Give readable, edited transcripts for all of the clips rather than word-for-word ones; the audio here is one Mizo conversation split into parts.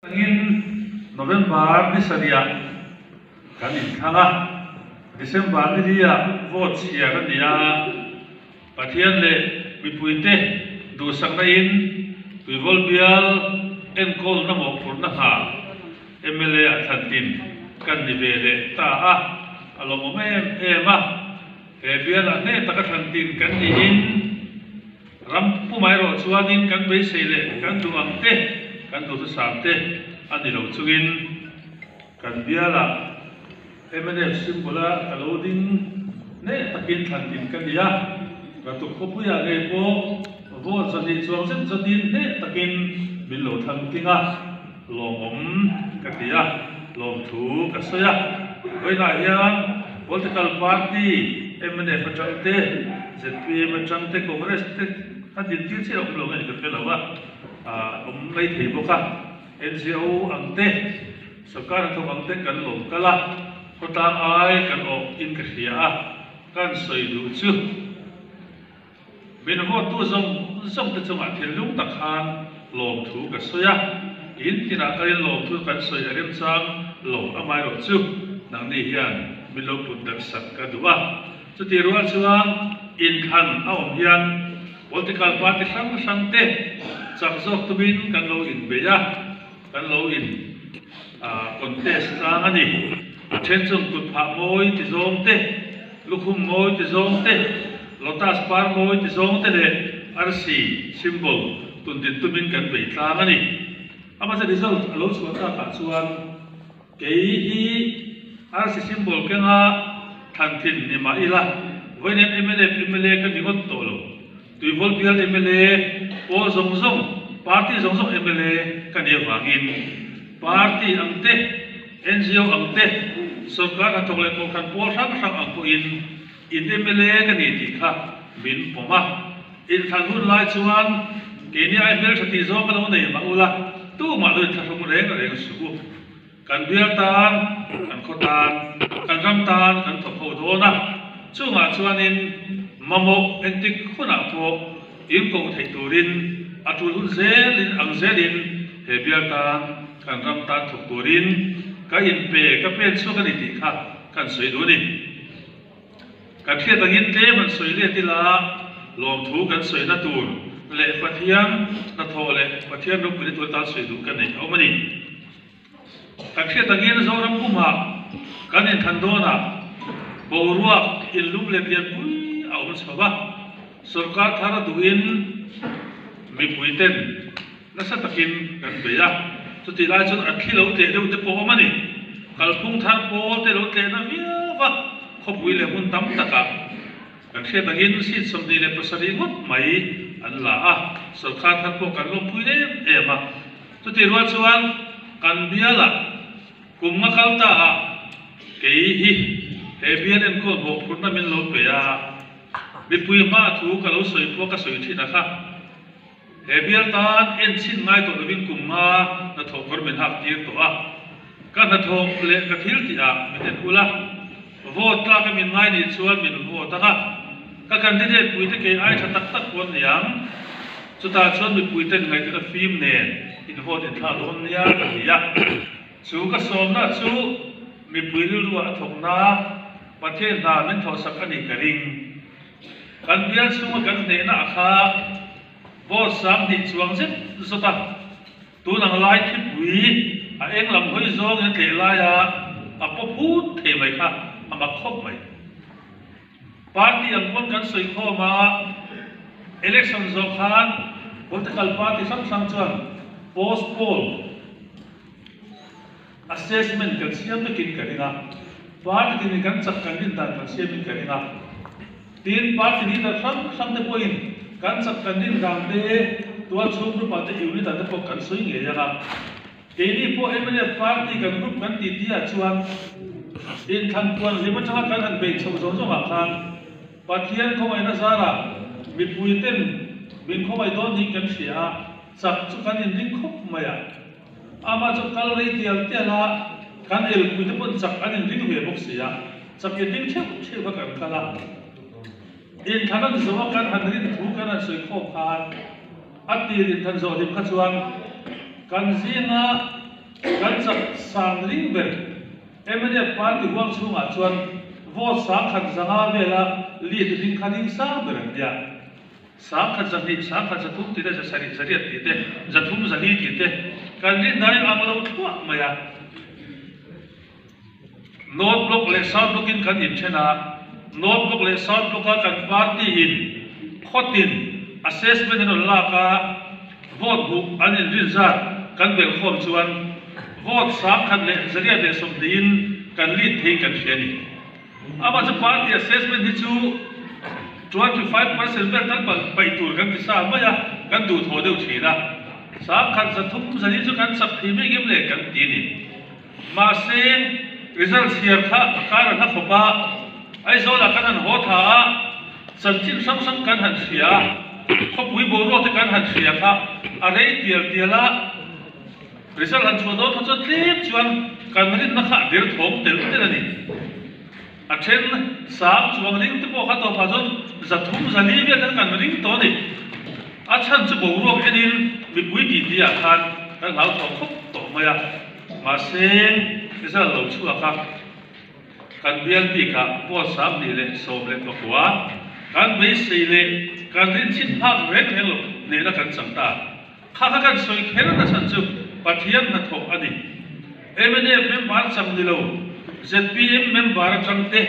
Tangin November ni sarihah kan inthlang a, December ni liah vote chhiar a ni a, Pathian leh mipuite duhsakna in Tuivawl bial enkawlna mawhphurhna hna mla ah thlantin kan ni ve leh ta a, a lawmawm em em a, he bialah hneh taka thlantin kan niin, Ram pum erawh chuanin kan beisei leh kan duh ang te, kan duhthusam te a ni lo chungin kan bialah mnf symbol-a ka lo ding hneh takin thlan tin ka ni a, Ratuk khawpuiah ngei pawh vote zahnih chuang zet zatin hneh takin min lo thlang tling a, lawmawm ka ti a, lawmthu ka sawi a. Vawiinah hian political party mnf atang te, zpm atang te, Congress te a dintir chiah awm lo nge ni ka hre lo a, awm mai thei bawk a. NGO ang te, sorkar hnathawk ang te kan lo kal a, khawtlang ai kan awh in ka hria a, kan sawi duh chu. Min vote-tu zawng zawng te chungah thinlung tak khan lawmthu ka sawi a, in tinah kalin lawmthu kan sawi a remchang lo amaherawh chu nangni hian min lo put darh sak ka duh a. Chutih rual chuan inthlan a awm hian political party hrang hrang te chak zawk tumin kan lo inbei a. Kan lo in contest tlang a ni. A then chuan kut phah mawi ti zawng te, lukhum mawi ti zawng te, lotus par mawi ti zawng te leh arsi, symbol, tun din tumin kan bei tlang a ni. Amahse result a lo chhuah takah chuan kei hi arsi symbol kenga thlan thin ni mah ila vawiin mnf mla ka ni ngawt tawh lo. Tuivawl bial mla pawl zawng zawng, party zawng zawng mla ka nih avangin party ang te, ngo ang te, sorkar hnathawk leh kohhran pawl hrang hrang ang pawhin in mla ka ni tih kha min pawm a. Inthlan hun lai chuan keini ai hmeltha tih zawng ka lo nei mah ula, tumah lo inthlahrung reng reng suh u. Kan bial tan, kan khaw tan, kan ram tan kan thawk ho dawn a, chungah chuanin mamawh engtik hunah pawh in koh theih turin a tul hun zelin ang zelin he bial tan, kan ram tan thawk turin ka inpe ka pen chhuak a ni tih kha kan sawi duh a ni. Kan hriat angin tlem an sawi let ila lawmthu kan sawina tur leh Pathian hnathawh leh Pathian ropuina tur atan sawi duh ka neih a awm a ni. Kan hriat angin Zoram pumah kan inthlan dawnah boruak inlum leh pianpui a awm chho va, sorkar thar a duhin mipuiten Nasa takin kan bei a, chutih lai chuan a thli lo tleh deuh te pawh awm a ni. Kalphung thar pawl te lo tlehna viau va, khawpui leh hmun tam takah kan hriat angin seat 27 ngawt mai an la a, sorkar thar pawh kan lawmpui em em a. Chutih rual chuan kan bialah kum nga kal ta ah kei hi he bial enkawl mawhphurhna min lo pe a, mipui hma thu ka lo sawi pawh ka sawi thin a kha. He bial tan en chhin ngai tawh lovin kum nga hnathawh kawr min hak tir tawh a, ka hnathawh leh ka thil tih ah min en ul a, vote tlak a min ngai nih chuan min vote ang a, ka candidate puite kei ai tha tak tak pawn niang, chutah chuan mipui ten ngaihtuahna fim nen in vote in thlah dawn nia ka ti a, chu ka sawmna chu mipui rilru ah a thawk na Pathian hna min thawhsak a nih ka ring. Kan bial chhunga kan hnehna a kha vote 2000 chuang zet zawt a, tun ang lai thipui a eng lam hawi zawngin a tleh laia a paw phut thei mai kha a mak khawp mai. Party ang pawn kan sawi khawm a, election zawh khan political party hrang hrang chuan post poll, Assessment kan siam vekin ka ring a, party tinin kan chak kan rin dan kan siamin ka ring a. Tin, party leader hrang hrang te pawhin kan chak kan rin dan te, tualchhung group ah te unit ah te pawh kan sawi ngei ang a. Keini pawh mnf party kan group kan tih tih ah chuan inthlan puan hlim atanga kan han beih chhoh zawng zawng ah khan Pathian khawngaihna zarah mipui ten min khawngaih dawn niin kan hria a, chak chu kan inring khawp mai a. Amah chu kal rei tial tial a, kan elpui te pawn chak an inring ve bawk si a, chak inring theuh theuh kha kan kal a. Inthlan an zawh a kan han rin thu kan han sawi khawm khan a tir inthlan zawh hlim kha chuan kan zinga. Kan chak sang ring ber mnf party huang chhungah chuan vote 1500 vela lead ring kha ring sang ber an nia. 1020, 1300 tih te, 700, 800 tih te, 300, 400 tih te kan rin dain ang lo thluah mai a. North Block leh South Block in kan inthen a, North Block leh South Block a kan party in khawtin assessment an rawn lak a, vote hmuh an inrin zat kan belhkhawm chuan vote 1120 in kan lead thei kan hria a ni. Amah chu party assessment hi chu 25% vel tal paih tur kan ti sa mai a, kan duhthawh deuh thin a, 1300 chu kan chak thei mai ngem le kan ti a ni. Mahse, result chhiar kha a kar a hla khawp a, Aizawlah kan han haw tha a, chanchin hrang hrang kan han hria a, khawpui boruak te kan han hria kha a rei tial tial a, result han chhuah dawn kha chuan tlem chuan kan rinna kha a der thawng tel tel a ni. A then sang chuang ring te pawh kha tawpah chuan 300, 400 vel khan kan ring tawh a ni. A chhan chu boruak enin mipui titi ah khan kan hlauthawng khawp tawh mai a. Mahse, result lo chhuak a, kan bial bikah vote 219 kan beisei leh kan rinchhin phak reng reng loh nena kan chang ta. Kha kha kan sawi kher na chhan chu Pathian hnathawk a ni. Mnf member chang ni lo, zpm member atang te,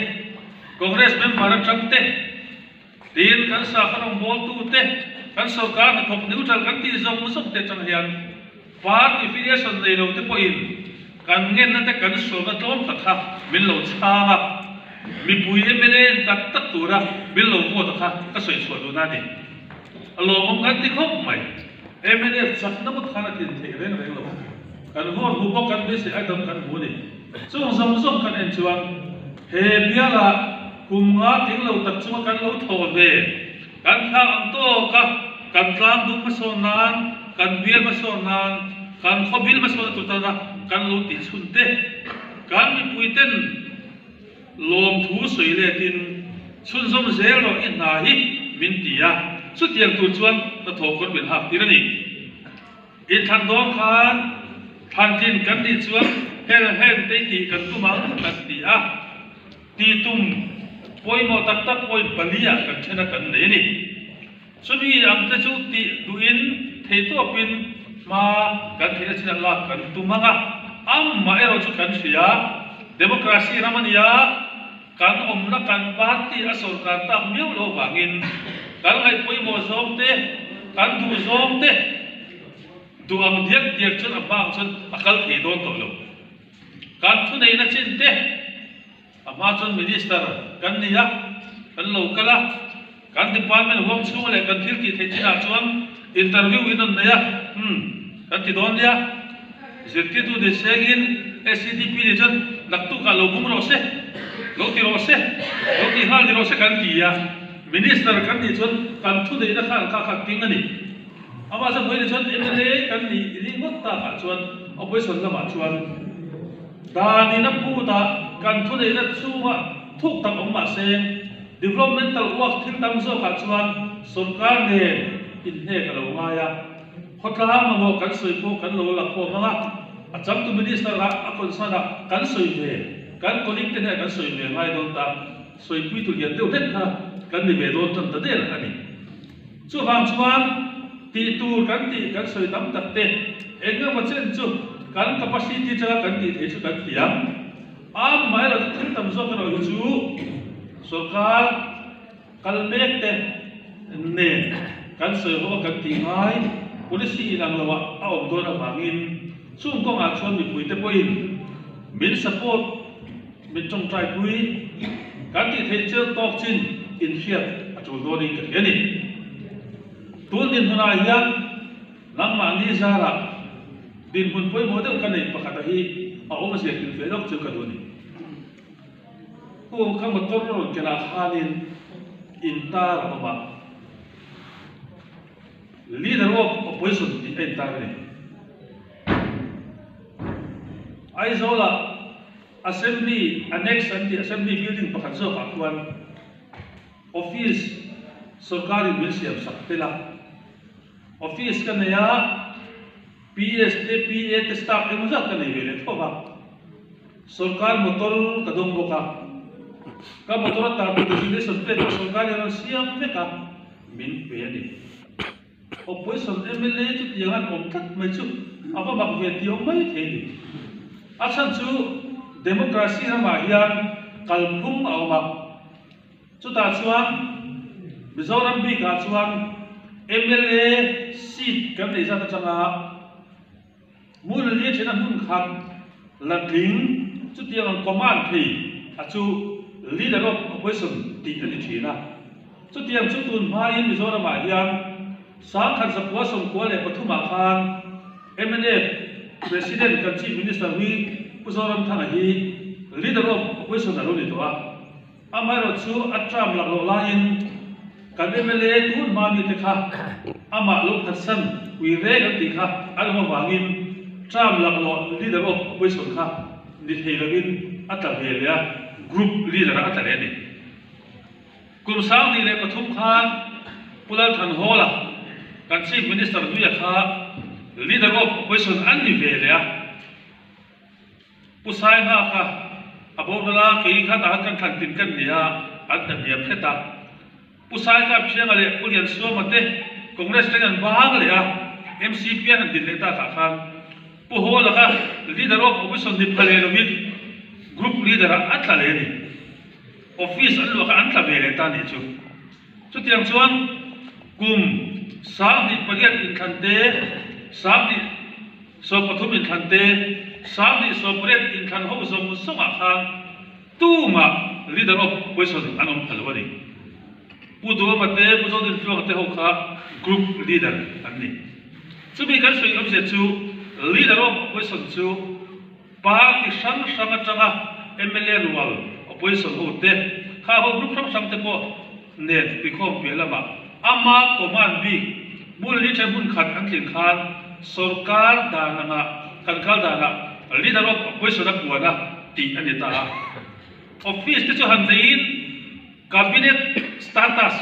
Congress member atang te, tin kan sakhaw rawngbawltu te, kan sorkar hnathawk neutral kan tih zawng zawng te atang hian party affiliation nei lo te pawhin kan ngenna te kan sawmna tlawm tak kha min lo chhang a, mipui mla en tak tak tura min lo vote kha ka sawi chhuah duhna a ni. A lawmawm kan ti khawp mai. Mnf chakna ngawt khan a tlin theih reng reng lo. Kan vote hmu bawk kan beisei ai dam kan hmu a ni. Chung zawng zawng kan en chuan he bialah kum nga tling lo tak chunga kan lo thawh ve, kan thlak ang tawk a, kan tlang dum hmasawn nan, kan bial hmasawn nan, kan khawbil hmasawn a tur tana kan lo tih chhun te, kan mipui ten Lawmthu sawi letin chhunzawm zel rawh i hna hi min ti a, chutiang tur chuan hnathawh kawr min hak tir a ni. Inthlan dawn khan thlantlin kan nih chuan hel heng te tih kan tum ang kan ti a, tih tum pawimawh tak tak point pali ah kan then a kan nei a ni. Chumi ang te chu tih duhin theitawpin hma kan theihna chin a lak kan tum ang a, amah erawh chu kan hria, democracy ram a nia, kan awmna kan party a sorkar tak miau lo vangin kan ngaihpawimawh zawng te, kan duh zawng te duh ang diak diak chuan a hma ang chuan a kal thei dawn tawh lo. Kan thuneihna chin te. A hma chuan Minister kan ni a, kan lo kal a, kan department huam chhunga leh kan thil tih theih chinah chuan interview in rawn nei a, umm, kan ti dawn nia. Zirtirtu ni sengin SEDP nih chuan naktukah lo bung rawh se, lo ti rawh se, lo ti nghal ni rawh se kan ti a. Minister kan nih chuan kan thuneihna kha an kha kha king a ni. Amah chuan vawiin chuan mla kan nih ringawt takah chuan opposition lamah chuan Dan in a phut a, kan thuneihna chhunga thuk tak awm mah se, developmental work thil tam zawkah chuan sorkar nen inhnek a lo ngai a. Khawtlang mamawh kan sawi pawh kan lo la khawm ang a, a changtu minister ah a concern ah kan sawi ve, kan colleague te hnenah kan sawi ve ngai dawn ta, sawipuitu lian deuh hlek kha kan ni ve dawn tan ta der a ni. Chuvang chuan tih tur kan tih kan sawi tam tak te, eng emaw chen chu kan capacity atanga kan tih theih chu kan thiam. Amaherawhchu thil tam zawk erawh hi chu sorkar kal mek te nen kan sawi ho a kan tih ngai policy inang loah a awm dawn avangin chung kawngah chuan mipuite pawhin min support Min tawngtaipui kan tih theih chiang tawk chin inhriat a tul dawnin ka hria a ni. Tun dinhmunah hian nangmahni zarah dinhmun pawimawh deuh ka neih pakhata hi a awmzia hrilhfiah lawk chu ka duh a ni. Kum ka motor rawn kenah khanin intar a awm a, Leader of Opposition tih a intar a ni. Aizawlah Assembly Annex an tih Assembly building pakhat zawkah khuan office sorkarin min siam sak tel a, office ka nei a. PS te, PA te staff engemaw zat ka nei ve leh tho va. Sorkar motor ka dawng bawk a, ka motor a tar tur designation plate pawh sorkar hian a rawn siam vek a, min pe a ni. Opposition mla chutiang an awm tlat mai chu a va mak ve tih awm mai thei a ni. A chhan chu democracy ramah hian kalphung a awm a, chutah chuan Mizoram bikah chuan mla seat kan neih zat atanga hmun li thena hmun khat la tling chutiang ang command thei a chu leader of opposition tih a ni thin a. Chutiang chu tun hmain Mizoramah hian 1993 ah khan mnf President kan Chief Minister hui Pu Zoramthanga hi Leader of Opposition a lo ni tawh a. Amaherawh chu a term lak loh laiin kan mla tun hma mite kha amah lo phatsan ui reng an tih kha an awm avangin term lak loh Leader of Opposition kha ni thei lovin a tla ve leh a, Group Leader ah a tla leh a ni. Kum 2003 khan Pu Lalthanhawla, kan Chief Minister hnuia kha Leader of Opposition an ni ve leh a. Pu Sainghaka a boral a, kei kha tah khan kan thlan tin kan ni a, an ta hniam hret a. Pu Saikap Thianga leh Pu Liansuama te Congress teng an bang leh a, MCP an han din leh takah khan Pu Hawla kha Leader of Opposition ni pha leh lovin Group Leader ah a tla leh a ni. Office an luah kha an tla ve leh ta a nih chu. Chutiang chuan kum 2008 inthlan te, 2013 inthlan te, 2018 inthlan ho zawng zawngah khan tumah Leader of Opposition an awm pha lo a ni. Pu Duhoma te, Pu Zodintluanga te ho kha Group Leader an ni. Chumi kan sawi awmzia chu Leader of Opposition chu Party hrang hrang atanga mla rual opposition ho te, kha ho group hrang hrang te pawh nen tikhawm piah lamah ama command bik hmun li then hmun khat an tlin khan sorkar dan anga kan kal danah leader of opposition a puan a tih a ni ta a. Office te chu han neiin Cabinet status,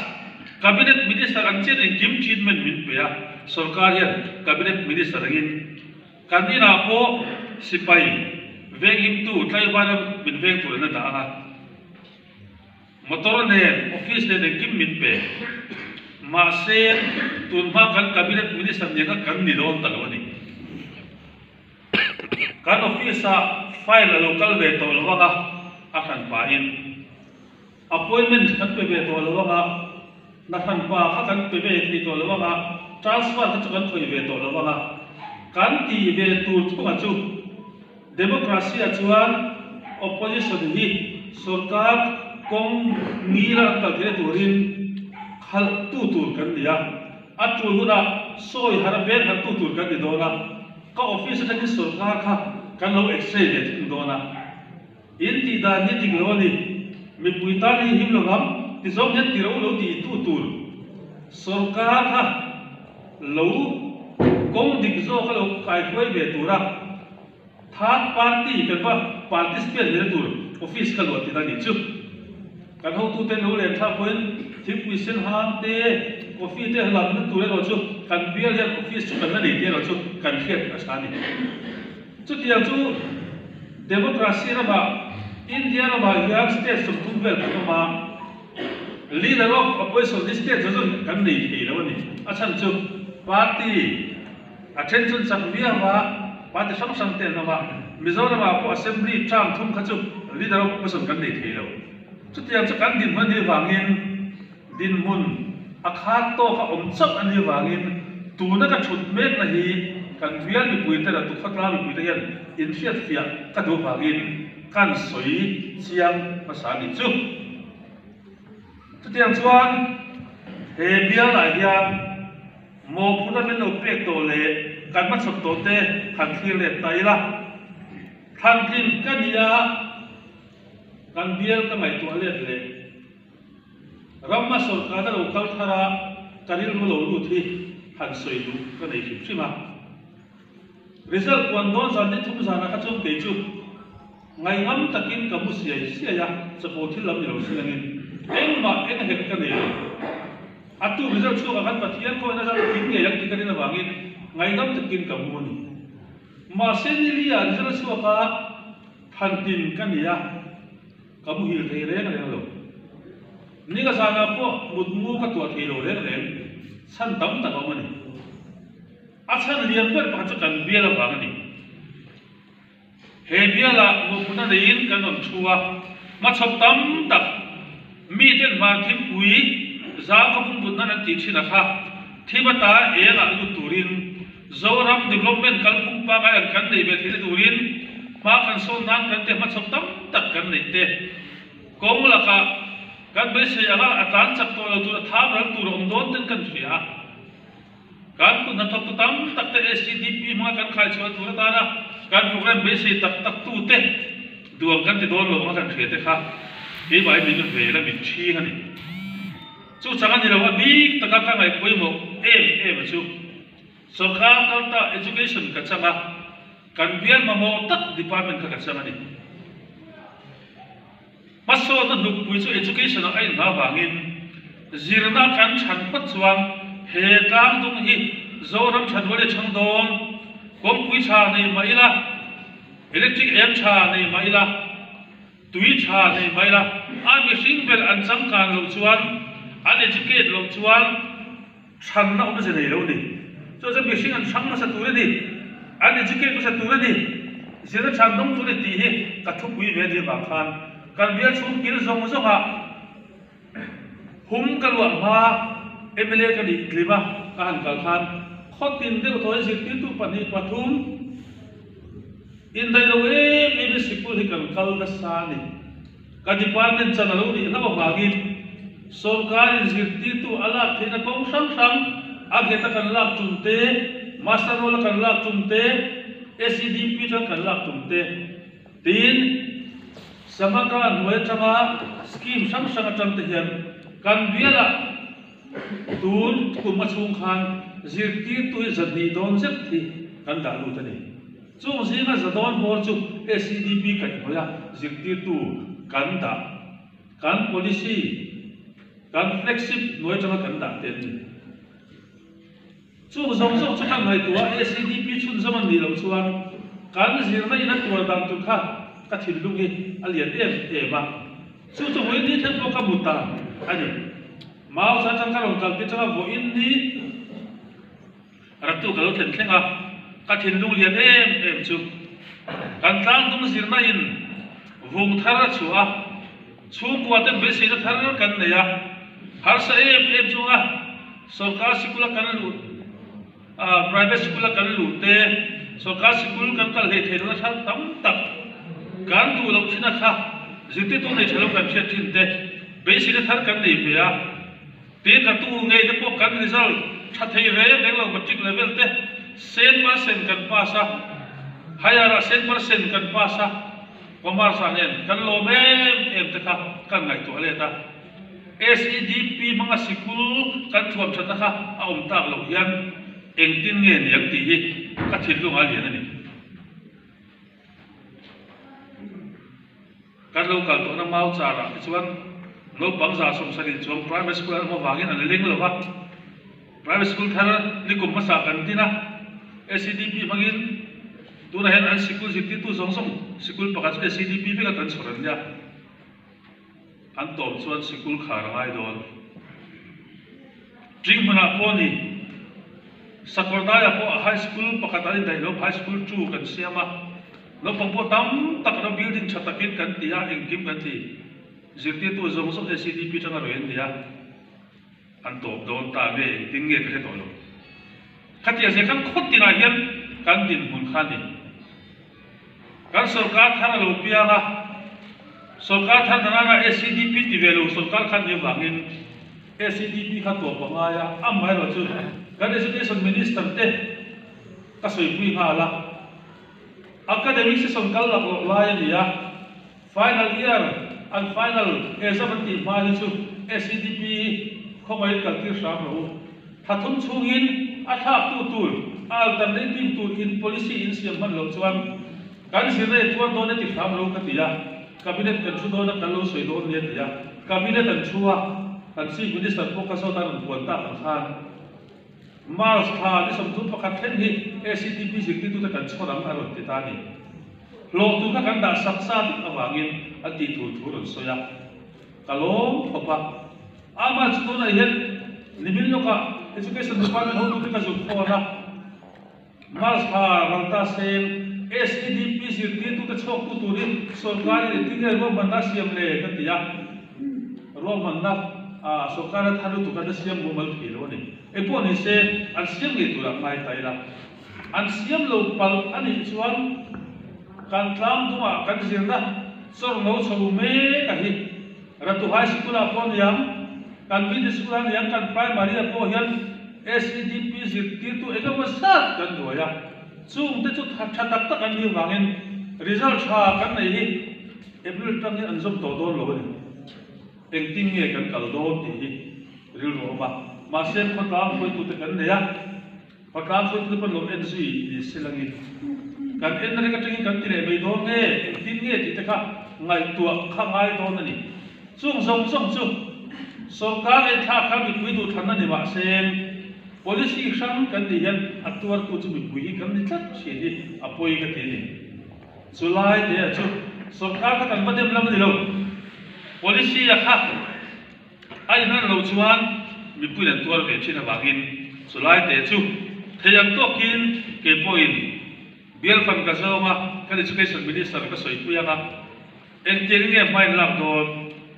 Cabinet minister ang chian engkim treatment min pe a, sorkar hian Cabinet minister angin Kan inah pawh sipai venghimtu tlaivaina min veng tur in a dah ang a, motor nen office nen engkim min pe. Mahse, tun hma kan cabinet minister nia kha kan ni dawn ta lo a ni. Kan office ah file a lo kal ve tawh lo ang a, a hran pahin. Appointment kan pe ve tawh lo ang a, na hranpa kha kan pe ve thei tawh lo ang a, transfer kha chu kan khawih ve tawh lo ang a. Kan tih ve tur thunga chu democracy ah chuan opposition hi sorkar kawng ngila an kal theihna turin khalh tu tur kan ni a, a tul hunah sawi harh a veng harh tu tur kan ni dawn a, ka office atangin sorkar kha kan lo x-ray ve thung dawn a. In tih dan hi dik lo a ni. Mipui tan hi him lo ang ti zawng hian ti ro lo tih tu tur sorkar kha lo kawng dik zawk a lo kaihruai ve tur a, third party kan va participate ve na tur office ka luah tir a nih chu. Kan hotute lo len thlak pawhin thingpui sen hang te, coffee te lamna tur erawh chu kan bial hian office chu kan la nei tih erawh chu kan hriat a tha a ni. Chutiang chu democracy ramah India ramah hian state 30 vel kan awm a, leader of opposition hi state zawng zawng kan nei thei lo a ni. A chhan chu party a then chun chak viau a, party hrang hrang te an awm a, Mizoramah pawh assembly term thum kha chu leader of opposition kan nei thei lo. Chutiang chu kan dinhmun a nih vangin Dinhmun a khat tawk a awm chauh a nih avangin tuna ka thut mekna hi kan bial mipuite leh tukhawtlang mipuite hian inhriatfiah ka duh avangin kan sawi chiang hmasa a nih chu. Chutiang chuan he bialah hian mawhphurhna min lo pek tawh leh kan hmachhawp tawh te han thlir let ta ila, thlantlin ka ni a, kan bial ka ngaihtuah let leh. Ramma sorkarna lo kal thar a, ka rilru lo lut hi han sawi duh ka nei hrim hrim a. Result puan dawn zan ni thum zanah kha chuan kei chu ngaihngam takin ka mu siai siai a, chapo thil lam ni lo silangin engmah eng hek ka nei lo. A tu result chhuakah khan Pathian khawiin a zat a tling ngei ang tih ka rin avangin ngaihngam takin ka mu a ni. Mahse Nilia result a chhuak a, thantin ka ni a, ka muhil thei reng reng lo. Ni ka zanah pawh mutmu ka tuah thei lo reng reng, chhan tam tak a awm a ni. A chhan lian ber pakhat chu kan bial avang a ni. He bialah mawhphurhna neiin kan rawn thu a, hmachhawp tam tak miten hmar thimpui zau kha bungbut nan an tih thin a kha, thim ata engah lut turin Zoram Development kalphung pangai ang kan nei ve theihna turin hma kan sawn nan kan te hmachhawp tam tak kan neih te kawng lakah kan beisei anga a tlan chak tawh lo tur a tham ral tur a awm dawn ten kan hria a. Kan kut hnathawktu tam tak te SCDP hmanga kan khaichhuah tur atana kan program beisei tak tak tute duang kan ti dawn lo anga kan hria te kha keimah hi min vel a min ṭhing a ni. Chu chang a ni lo a bik taka ka ngaih pawimawh em em a chu sawrkar kalta education ka chang a, kan bial mamawh tak department kha ka chang a ni. Hmasawnna hnukpui chu education ah a inhma vangin zirna kan chhan phawt chuan he tlangdung hi Zoram tha dual i chhang dawn, kawngpui tha nei mah ila, electric eng tha nei mah ila, tui tha nei mah ila, a mihring ber an changkan loh chuan, an educate loh chuan Chhanna awmze nei lo ni. Chu chuan mihring an hrang hmasa tur a ni, an educate hmasa tur a ni, zirna chhan dawng tur a ni tih hi ka thupui ve nia vang khan kan bial chhung kil zawng zawngah hum ka luah hma mla ka nih tlim a, ka han kal khan khawtin deuh thaw hi zirtirtu pahnih pathum indaih lo em em in sikul hi kan kal nasa a ni. Ka department chan a lo nih hlauh avangin sawrkarin zirtirtu a lak theihna kawng hrang hrang a nghet a kan lak tum te, master roll a kan lak tum te, SEDP atang kan lak tum te tiin Samagra hnuai atanga scheme hrang hrang atang te hian kan bialah tun kum a chhung khan zirtirtu hi zahnih dawn zet hi kan dah lut a ni. Chung zinga za dawn hmawr chu SEDP kaihhnawih a zirtirtu kan dah, kan policy, kan flagship hnuai atanga kan dah te an ni. Chung zawng zawng chu kan ngaihtuah a SEDP chhunzawm an nih loh chuan kan zirna in a tuar dan tur kha ka thinlung hi a lian em em a. Chu chu vawiin ni thleng pawh ka hmu ta a ni. Mau sa atang ka rawn kal tir atanga vawiin ni. Ratu ka lo thlen thleng a, ka thinlung lian em em chu kan tlangdung zirna in vung thar a chhuah a, chhungkua ten beiseina thar kan nei a, harsa em em chunga sawrkar sikula kan luh private sikula kan luh te, sawrkar sikul kan kal hlei thei lohna thar tam tak kan duh loh thin a kha zirtirtu nei tha lo kan hriat thin te beiseina thar kan nei ve a. Tin, ratu ngei te pawh kan result tha thei reng reng lo matric level te cent percent kan pass a, higher ah cent percent kan pass a, commerce ah nen kan lawm em em te kha kan ngaihtuah let a. SEDP hmanga sikul kan thuam thatna kha a awm tak loh hian engtin nge niang tih hi ka thinlung ah a lian a ni. Kan lo kal tawhna mau charah te chuan naupang 170 chuang primary school an awm avangin an leng lo va. Primary school thar nikum hmasa kan din a, SEDP hmangin tunah hian an sikul zirtirtu zawng zawng sikul pakhat chu SEDP veka kan chhawr an nia. An tawp chuan sikul khar a ngai dawn. Ṭing hmunah pawh ni, Sakawrdaiah pawh a high school pakhat an indaih lo, high school two kan siam a. Naupang pawh tam tak ram building ṭha takin kan ti a, engkim kan ti. Zirtirtu zawng zawng SEDP ṭanga rawi an ni a, an tawp dawn ta nge engtin nge ka hre tawh lo. Khatiang zia khan khaw tinah hian kan dinhmun kha a ni. Kan sawrkar thar a lo piang a, sawrkar thar danana SEDP ti ve lo sawrkar khan ni avangin SEDP kha tawp a ngai a, amaherawhchu kan Education Minister te ka sawipui nghal a. Academic session kal lak loh lai a ni a, final year an final exam an tih hma hi chu SEDP hi khawngaihin kaltir hram rawh u. Thla thum chhungin a thlaktu tur, a alternative tur in policy in siam hman loh chuan kan zirna i tuar dawn e ti hram lo ka ti a, Cabinet kan thu dawn a kan lo sawi dawn nia ti a, Cabinet an thu a, kan Chief Minister pawh ka zawt a rawn puan tak ang khan. March thla ni 31 thleng hi SEDP zirtirtute kan chhawr ang a rawn ti ta a ni. Hlawh tur kha kan dah sak sa vek avangin a tih tur thu rawn sawi a. Ka lawm khawp a. Amah chu tunah hian nimin lawkah Education Department hotute ka zuk khawn a. March thla ralta seng SEDP zirtirtute chhuaktu turin sorkarin engtin nge ruahmanna a siam le ka ti a. Ruahmanna sorkar a thar lutuk a la siam mumal thei lo a ni. Engpawh ni se an siam ngei turah ngai ta ila. An siam lo palh a nih chuan kan tlang dungah kan zirna chawr lo chho mek a hi. Ratu High School-ah pawh niang, kan Middle School-ah niang, kan Primary-ah pawh hian SEDP zirtirtu eng emaw zat kan nuai a. Chungte chu tha tak tak an nih vangin result tha kan nei hi April tangin an zawm tawh dawn lo a ni. Engtin nge kan kal dawn tih hi rilru a awm a. Mahse khawtlang hruaitute kan nei a. Khawtlang hruaitute pawn lo en zui ni se langin kan en reng atangin kan ti leh mai dawn nge, engtin nge tih te kha ngaihtuah kha ngai dawn a ni. Chung zawng zawng chu sorkar enthlak kha mipui duhthlanna ni mahse policy hrang kan tih hian a tuartu chu mipui hi kan ni tlat thin hi a pawi ka ti a ni. Chu lai te ah chu sorkar kha kan va dem lam a ni lo. Policy a kha a inran lo chuan mipui an tuar ve thin avangin chu lai te chu thei ang tawkin kei pawhin bial fan ka zawng a, kan Education Minister ka sawipui ang a, engtiang nge hma in lak dawn?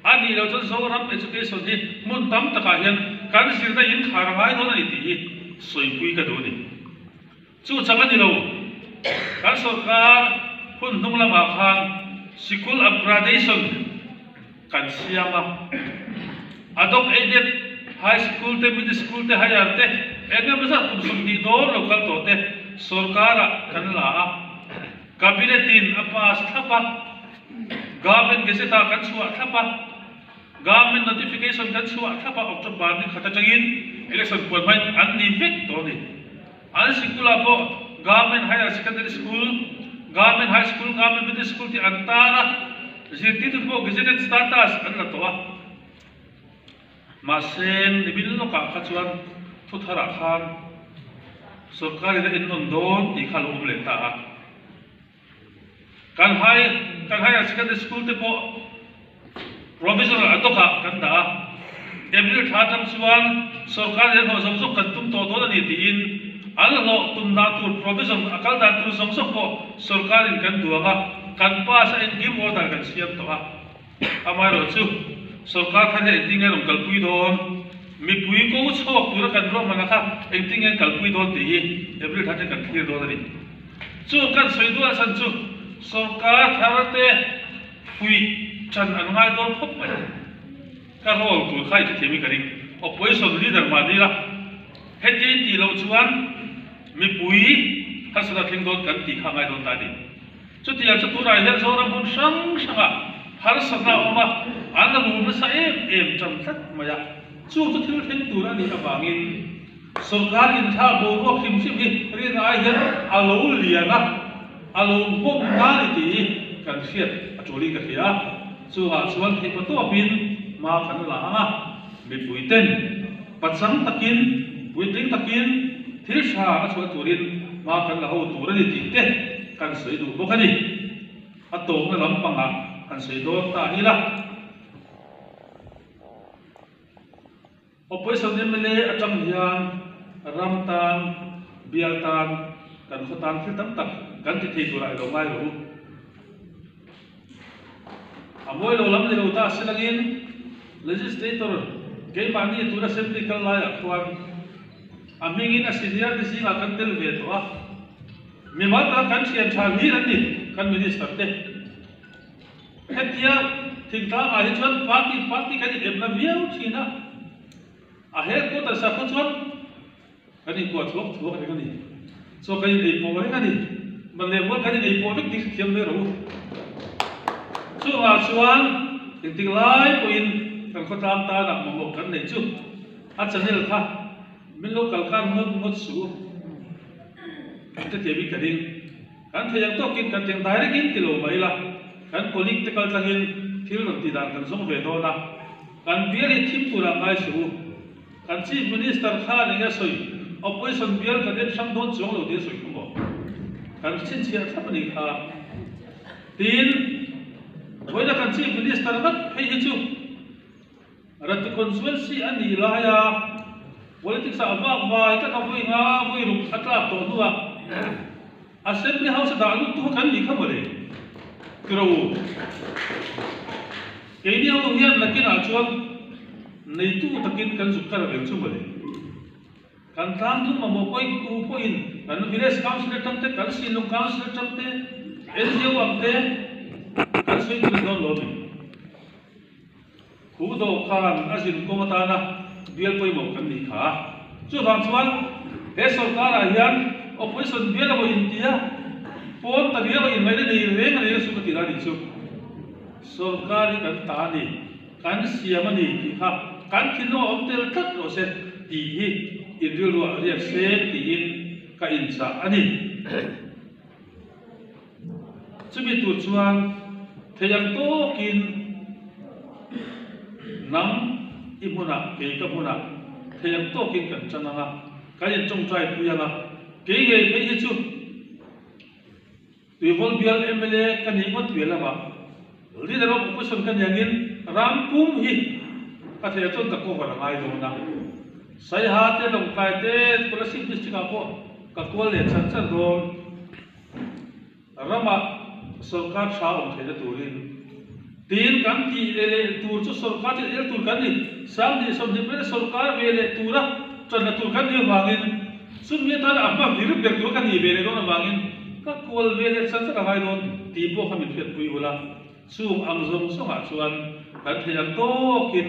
A nih loh chuan Zoram Education hi hmun tam takah hian kan zirna inkhar a ngai dawn a ni tih hi sawipui ka duh a ni. Chu chang a ni lo. Kan sorkar hun hnung lamah khan sikul upgradation kan siam a. Adok aided high school te, middle school te, higher te eng emaw zat kum 20 dawn lo kal tawh te sorkarah kan la a. Cabinet in a pass thlap a. Government Gazette ah kan chhuah thlap a. Government notification kan chhuah thlap a October ni khat atangin election puan hmain an ni vek tawh a ni. An sikulah pawh Government Higher Secondary School, Government High School, Government Middle School tih an tar a, zirtirtu pawh gazetted status an la tawh a. Mahse, nimin lawkah kha chuan thutharah khan sorkarin a ennawn dawn tih kha a lo awm leh ta a. Kan high kan higher secondary school te pawh provisional a dawkah kan dah a, April thla atang chuan sorkar in an hlawh zawng zawng kan tum tawh dawn a ni tiin an hlawh tum dan tur provision a kal dan tur zawng zawng pawh sorkar in kan duang a, kan pass a engkim order kan siam tawh a. Amaherawhchu sorkar thar hian engtin nge an rawn kalpui dawn? Mipui ko chhuak tura kan ruahmanna kha engtin nge an kalpui dawn tih hi April thar hian kan thlir dawn a ni. Chu kan sawi duah chhan chu sorkar thar te fuih ṭan an ngai dawn khawp mai. Ka role tur kha i hrethiam in ka ring. Opposition leader mah ni la, heti tih loh chuan mipui harsatna thleng dawn kan tih kha a ngai dawn ta a ni. Chutiang chu tunah hian Zoram hmun hrang hrangah harsatna a awm a, an rum nasa em em ṭan tlat mai a. Chu chu thil thleng tur a nih avangin sorkar inthlak boruak hrim hrim hi rinna ai hian a lo lian a, a lo nghawk ta ni tih hi kan hriat a ṭulin ka hria a. Chungah chuan theihpa tawpin hma kan la ang a, mipuiten pachang takin, puitling takin thil ṭha a chhuah turin hma kan la ho tur a ni tih te kan sawi duh bawk a ni. A tawpna lampangah han sawi dawn ta ila. Opposition mla atang hian ram tan, bial tan, kan khaw tan thil tam tak kan ti thei turah i lo ngai lo u. A mawi lo lam ni lo ta si langin Legislator keimahni tun Assembly kal laiah khuan a hmingin a senior te zingah kan tel ve tawh a, mimal taka kan thian tha hlir an ni kan Minister te. Hetia thingtlangah hi chuan party party kan inepna viau thin a, a headquarter sakhaw chuan kan inkuah thuak thuak reng a ni. Chaw kan inei pawh reng a ni. Ban leh mual kan inei pawh vek tih hrethiam mai rawh u. Chungah chuan engtik lai pawhin kan khawtlang tanah mamawh kan neih chu a channel kha min lo kal khan ngawt ngawt suh u. Kan hrethiam in ka ding. Kan thei ang tawkin kan teng direct in ti lo mai ila, kan colleague te kal tlangin thil rawn tih dan kan zawng ve dawn a, kan bial hi thim turah ngai suh u. Kan Chief Minister khan eng nge sawi? Opposition bial kan en hrang dawn chuang lo tih a sawi kha maw? Kan chhinchhiah thlap a nih kha. Tin, vawiina kan Chief Minister ngat phei hi chu Ratu Constituency a nih laia politics ah vak vai tak a vawi nga vawi ruk a tlak tawh hnuah Assembly House a dah lut tu kha kan nih kha mawle. Tiro u. Keini ho hian nakinah chuan neitu takin kan zuk kar reng chu mawle. Kan tlang dum mamawh pawhin tu pawhin kan Village Council atang te, kan Sinlung Council atang te, NGO ang te kan sawi tur dawn lo a ni. Khu dawhkan a zin kawng atana bial pawimawh kan nih kha. Chuvang chuan he sorkarah hian opposition bial emaw intia pawn ta riau a inmai na nei reng a nei a su ka ti la nih chu. Sorkar hi kan ta a ni, kan siam a ni tih kha kan thinlung a awm tel tlat rawh se tih hi inrilruah riak seng tiin ka inchah a ni. Chumi tur chuan thei ang tawkin nang i hmunah kei ka hmunah thei ang tawkin kan chang ang a, kan intawngtai pui ang a, kei ngei phei hi chu Tuivawl bial mla ka nih ngawt ve lamah Leader of Opposition ka nih angin ram pum hi ka theih chuan ka cover a ngai dawn a, Saiha te Lawngtlai te Kolasib District ah pawh ka kual leh chan chan dawn. Ramah sorkar tha awm theihna turin tin kan tih leh leh tur chu sorkar thil el tur kan ni. Sanghnih 25 vel sorkar ve leh tura tanna tur kan nih avangin chumi atana a hma vir ber tur ka nih ve leh dawn avangin ka kual ve leh chan chan a ngai dawn tih pawh kha min hriatpui ula. Chung ang zawng zawngah chuan kan theih ang tawkin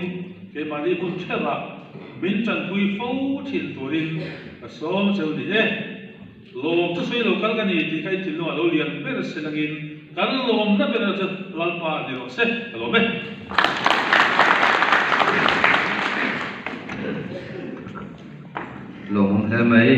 keimahni hun theuhah min tanpui fo thin turin ka sawm cheu ni e. Lawm chu sawi lo kal ka ni tih kha i thinlungah lo lian ber se langin kan lawmna ber chu Lalpa ni rawh se ka lawm e. Lawmawm hle mai.